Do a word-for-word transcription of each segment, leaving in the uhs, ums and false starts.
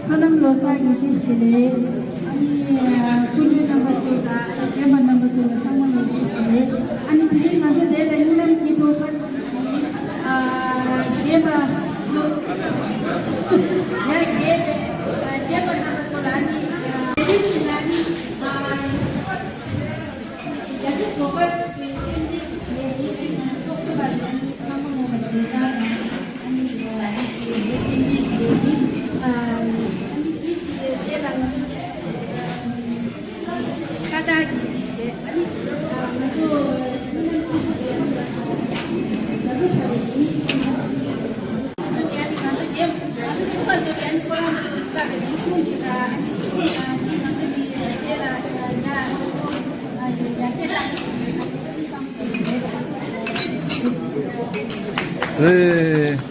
བསོད་ནམས་ལོ་གསར་གྱི་བཀྲ་ཤིས་བདེ་ལེགས། ཨ་ནི་སྐུ་མགྲོན་རྣམ་པ་ཚོ་དང་རྒན་པ་རྣམ་པ་ཚོ་ལ་ཚང་མ་ལ་བཀྲ་ཤིས་བདེ་ལེགས། ཨ་ནི་དེ་རིང་ང་ཚོ་འདིར་ལ་གཉིད་ལམ་གྱི་ཐོག་ཁ་ཨ་རྒན་པ་ཚོ་ཡ་རྒན་རྒན་པ་རྣམ་པ་ཚོ་ལ་ཨ་ནི་ཨ་དེ་རིང་གི་ལ་ནི་ཨ། རྒྱ་ཆེ་གོ་སྐབས་ཀྱི་རྟེན་འབྲེལ་བྱས་ཏེ་ཐུགས་ཉམས་ཚོགས་ཐུབ་པ་ཡིན། ཚང་མ་ངོ་མ་བདེ་ཐང་དང་ཨ་ནི་ལ་ནི་ཅིག་རྟེན་འབྲེལ་བྱས་ཏེ་ཨ་ནི་ཅིག་ཅིག་ལས་དེ་ལ་ང་ཚོ་ཁ་བརྡ་ཡིན་བྱས་ཨ་ནི་ ཨེ།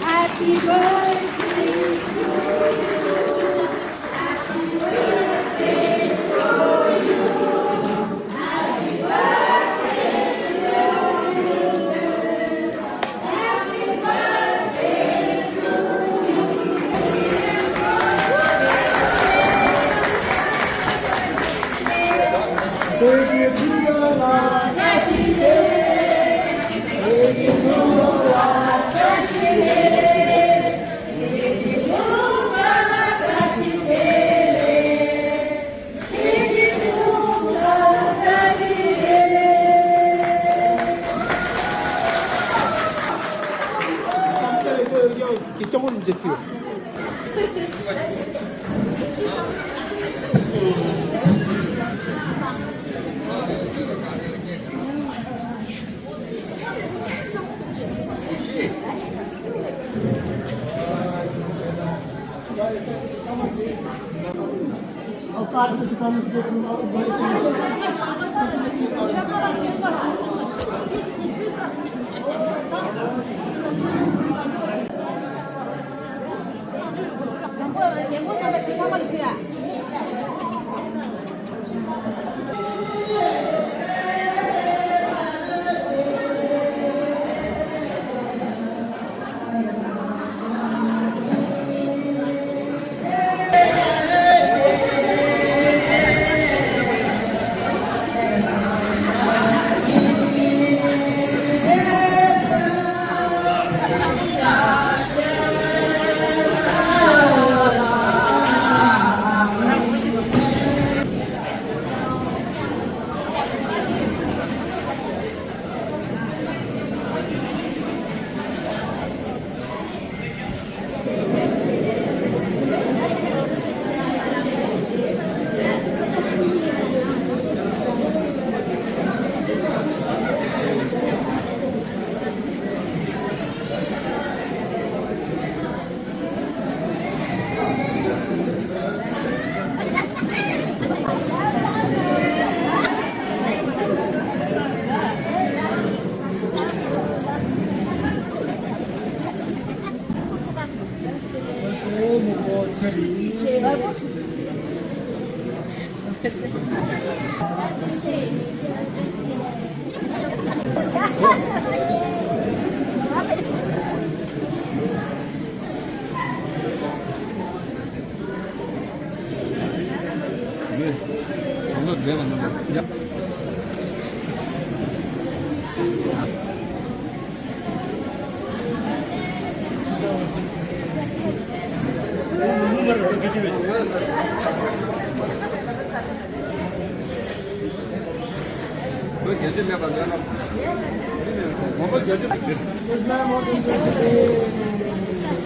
Happy birthday to you.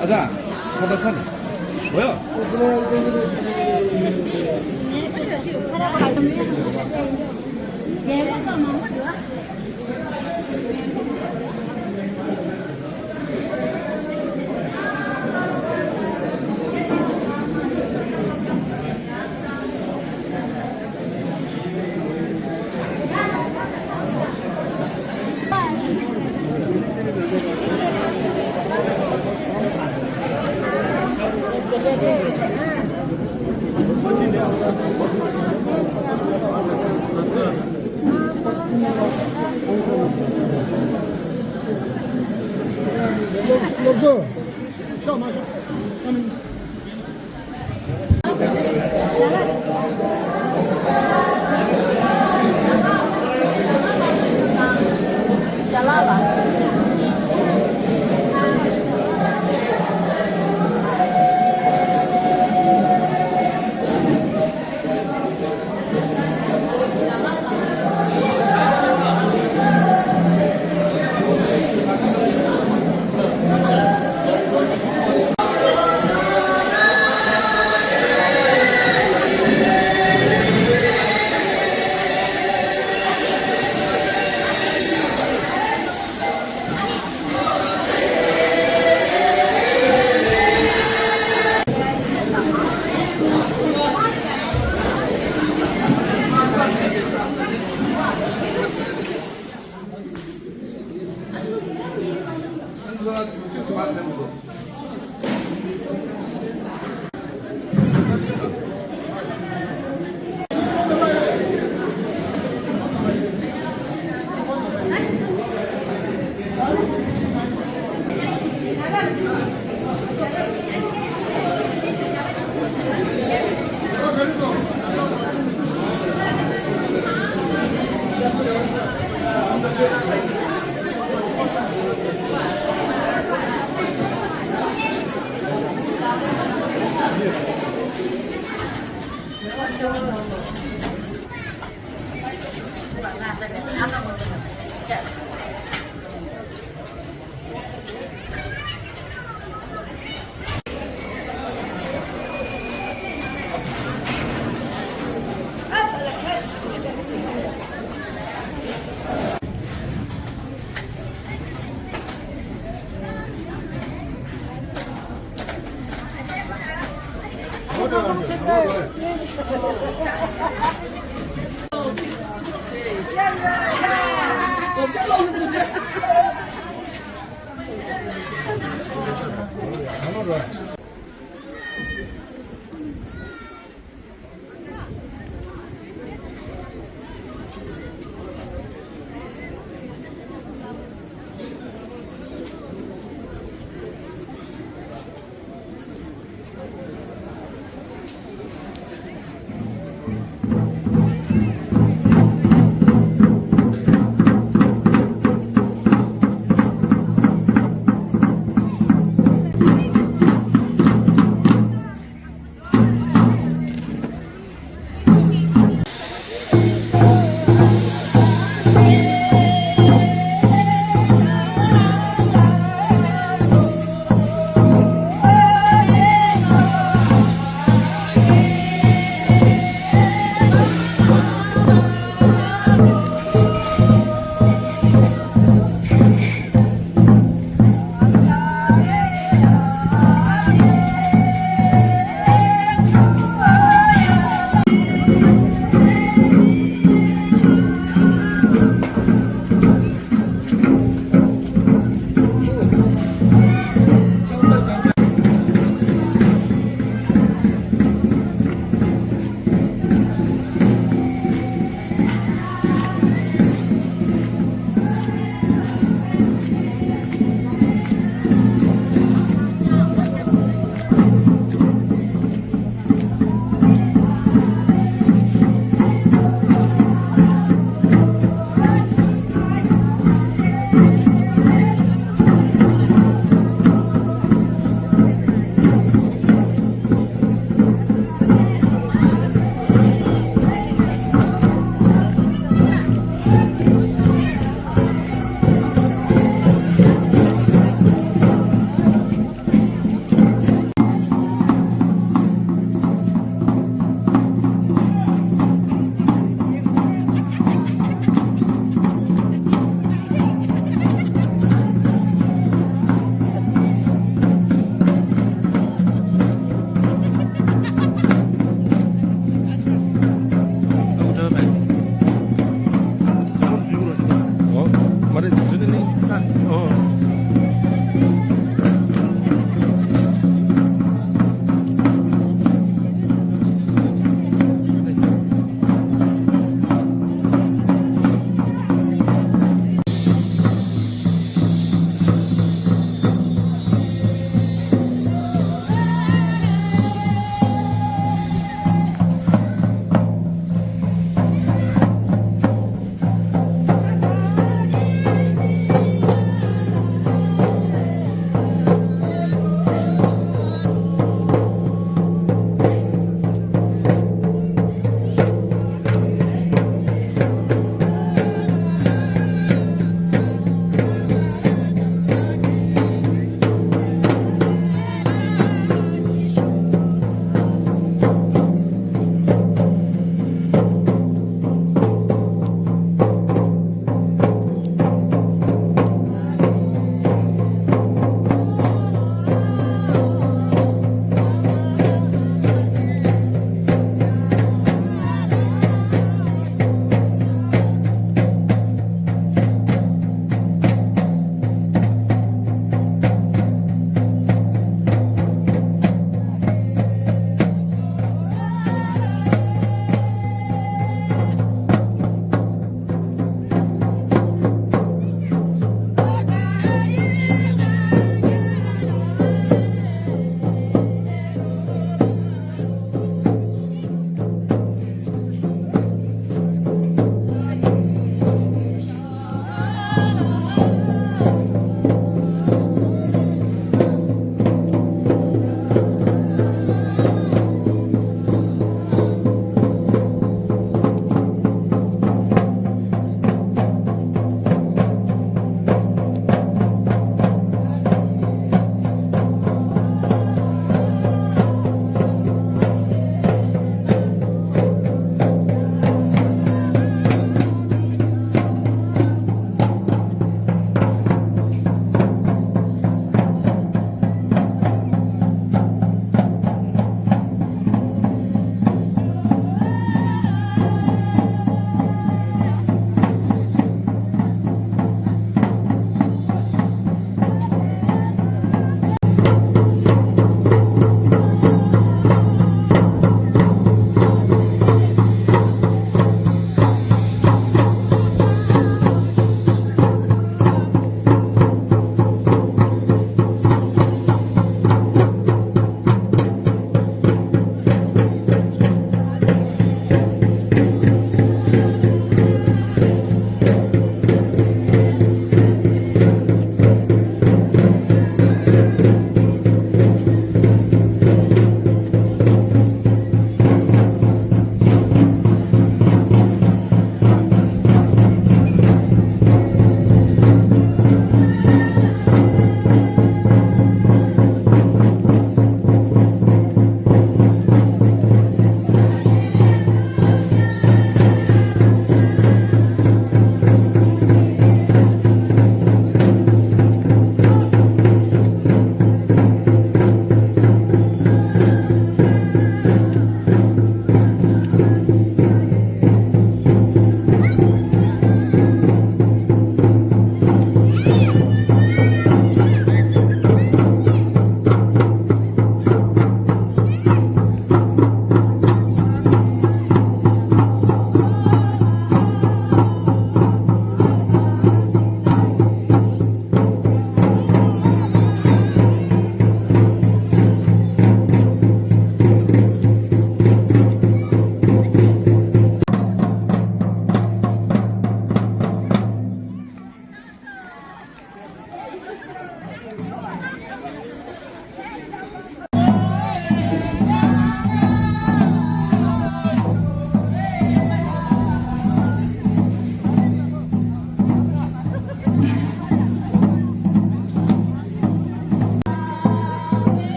ཨ་ཅག་ཁ་བརྡ་ཚར་ནས། འོ་ཡ། སློབ་གསོ། ཤོག་མ་ཤོག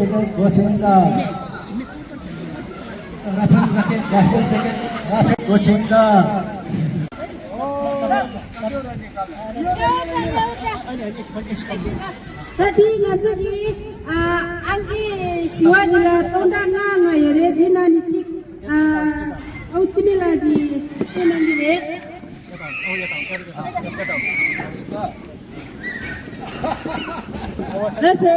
Gosinda. Rafael Raket, Rafael Raket, Rafael Gosinda. ད་དེ་ང་ཚོ་གི་ཨ་ཨང་ཀི་བཞི་པ་འདི་ལ་སྟོང་ཕྲག་ལྔ་ལྔ་ཡོད་རེད། འདི་ནང་ནས་གཅིག་ཨ་ཨའུ་ཅི་མི་ལགས་ཀྱིས་སྤྲད་གནང་གི་རེད། ལགས་སེ།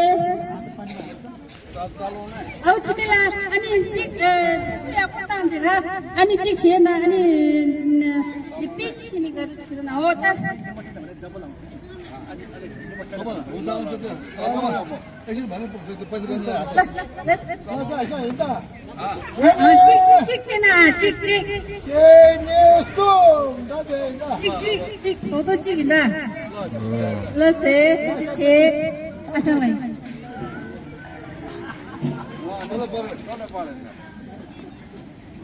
ཨའུ་ཅི་མི་ལགས་ཨ་ནི་གཅིག་ཨ་ཡག་པོ་བཏང་རྗེས་ལ་ཨ་ནི་གཅིག་བྱས་ན་ཨ་ནི་ནི་པིན་ཆི་ནི་ག་རུ་ཕྱིར་ན་འོ་ད། གཅིག་གཅིག་དེ་ན་གཅིག་གཅིག་གཅིག་གཅིག་གཅིག་ད་དེ་ན་གཅིག་གཅིག་གཅིག་དོ་དོ་གཅིག་ཡིན་ད། ལགས་སེ་ཐུགས་རྗེ་ཆེ། ཨ་ཞང་ལགས།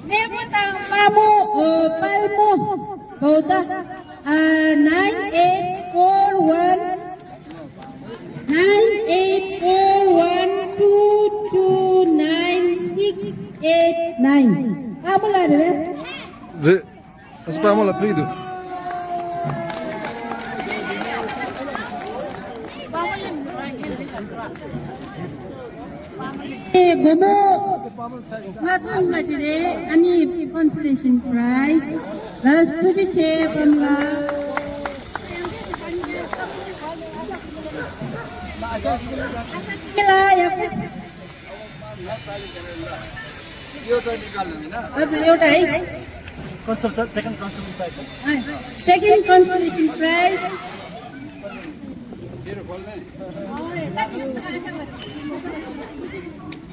གནས་མོ་དང་དཔལ་མོ། ཨོ་དཔལ་མོ། བོ་ད། ཨ་nine eight four one nine eight four one two two nine six eight nine. དཔལ་མོ་ལགས་རེད་པས། རེད། ཨ་སུ་དཔལ་མོ་ལ་ཕུལ་འདུག་ཨེ་སྒོར་མོ་ལྔ་སྟོང་ལྔ་བཅུ་རེད། ཨ་ནི་consolation prize ལགས། ཐུགས་རྗེ་ཆེ་ཕ་མ་ལགས། མི་ལ་ཡག་པོ་ཞིག་ཨ་ཙི་ལེའུ་ཏ་ཨེ། Consol- second consolation prize. ཨ་second consolation prize.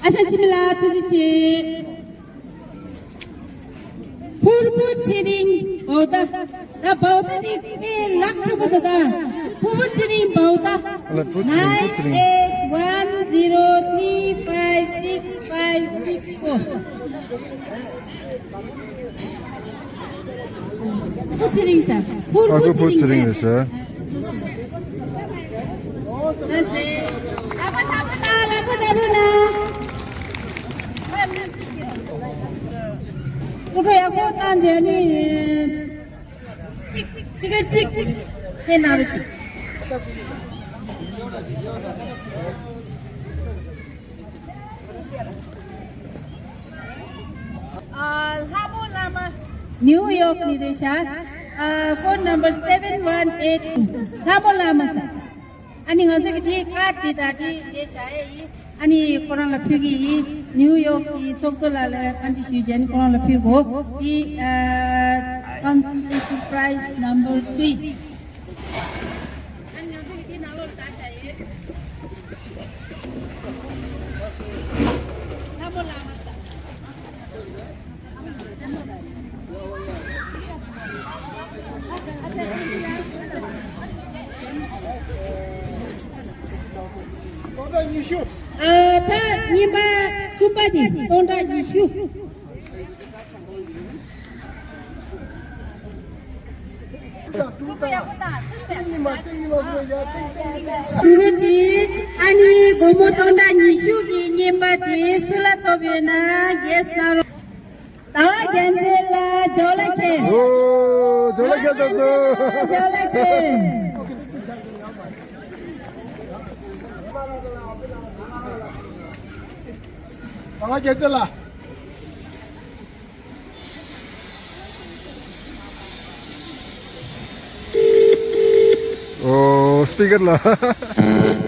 ཨ་ཞང་འཆི་མེད་ལགས་ཐུགས་རྗེ་ཆེ། ཕུར་བུ་ཚེ་རིང་བོ་ད། ད་བོ་ད་འདི་ངའི་ལག་ཆུ་བོ་ད་ད། ཕུར་བུ་ཚེ་རིང་བོ་ད། ཨ་ལ་བུ་ཚེ་རིང་བུ་ཚེ་རིང་nine eight one zero three five six five six four. ཕུར་བུ་ཚེ་རིང་ཟེར། ཕུར་ཨ་བུ་ཁུ་ཚེ་བུ་རིང་ཚེ་རིང་ཟེར། ཟེར། ལགས་སེ། ལག་པ་ཐལ་མོ་ན། ལག་པ་ཐལ་མོ་ན། སྐུ་ཁྲོ་ཡག་པོ་བཏང་རྗེས་ནི། གཅིག་གཅིག་གཅིག་གཅིག་དེ་ན་རུ་གཅིག་ཨ་ལྷ་མོ་བླ་མ། ནིའུ་ཡོག་ནས་རེད་ཤག་ཨ་phone number seven one eight two. ལྷ་མོ་བླ་མ་ཟེར། ཨ་ནི་ང་ཚོ་གི་དེའི་ཀར་དེ་དང་དེ་དེ་བཞག་ཡས་ཡིན། ཨ་ནི་ཁོ་རང་ལ་ཕུལ་གྱི་ཡིན། ནིའུ་ཡོག་གི་ཚོགས་གཙོ་ལགས་ལ་བཀའ་འདྲི་ཞུས་བྱས་ནི་ཁོ་རང་ལ་ཕུལ་དགོས། དེ་ཨ་consolation prize number three. ཨ་ནི་ང་ཚོ་གི་དེའི་ནང་ལོགས་ལ་བཞག་ཡས། ལྷ་མོ་བླ་མ་ཟེར། སྟོང་ཕྲག་ཉི་ཤུ། ཨ་ད་རྙིང་པ་གསུམ་པ་དེ་སྟོང་ཕྲག་ཉི་ཤུ། ཐུགས་རྗེ་ཆེ། ཨ་ནི་སྒོར་མོ་སྟོང་ཕྲག་ཉི་ཤུ་གི་རྙིང་པ་དེ་སུ་ལ་ཐོབ་ཡོད་ན་གེ་སི་གནང་རོགས། ཟླ་བ་རྒྱལ་མཚན་ལགས་ཇོ་ལ་ཁེ། ཨོ་ཇོ་ལ་ཁེ་ད་ཟོ། ཇོ་ལ་ཁེ། ཟླ་བ་རྒྱལ་མཚན་ལགས། ཨོ་སི་པི་ཀར་ལགས།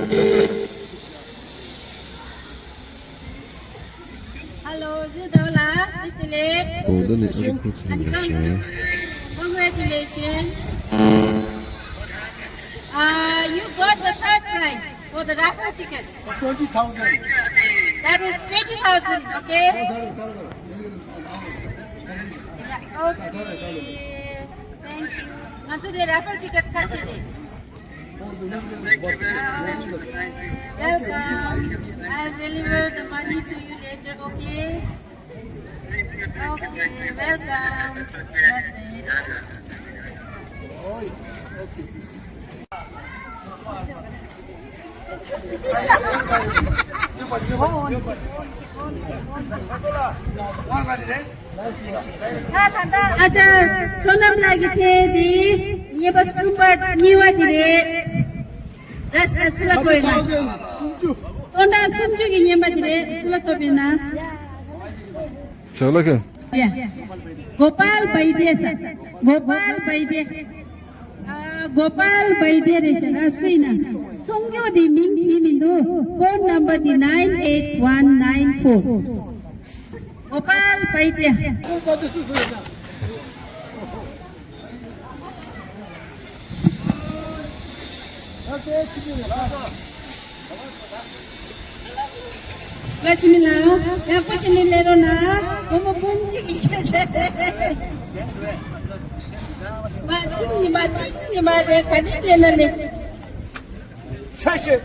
Hello, ཇུ་ཟླ་བ་ལགས། བཀྲ་ཤིས་བདེ་ལེགས། ཨོ་ད་ནི་ཨ་རི་ཁུ་ཚང་ཡོད་ཤག Congratulations. Uh, you got the third prize for the raffle ticket. Twenty thousand. That is twenty thousand, okay? Okay. Thank you. ང་ཚོ་དེ་raffle ticket ཁ་ཕྱེ་དེ། Okay, welcome. I'll deliver the money to you later, okay? Okay, welcome. That's it. ཨ་ཅག་བསོད་ནམས་ལགས་ཀྱི་ཐད་དེ་རྙེད་པ་གསུམ་པ་གཉིས་པ་དེ་རེད། ལགས་སོ། སུ་ལ་བཀོད་ཡིན་ན། སྟོང་ཕྲག་སུམ་ཅུ་གི་རྙེད་པ་དེ་རེད། སུ་ལ་ཐོབ་ཡིན་ན། ཞག་ལ་ཁེ། ཡ། གོ་པཱལ་བྷའི་དེ་ས། གོ་པཱལ་བྷའི་དེ། ཨ། གོ་པཱལ་བྷའི་དེ་རེད་ཤག་ཨ། སུ་ཡིན་ན། ཚོང་ཀྱོག་དེ་མིང་བྲིས་མི་འདུག་ཕོན་ནམ་བར་དེ་nine eight one nine four། གོ་པཱལ་བྷའི་དེ། བླ་ཆེན་ལགས། ཡག་པོ་བྱས་ནས་ལས་རོགས་གནང་། བུ་མོ་སྤུན་མཆེད་ཀྱི་སྐད་ཆ་རེད། མ་ཐིག་ནི་མ་ཐིག་ནི་མ་རེད། ག་ནས་བལྟས་ན་ལེགས། ཤ་ཤེ།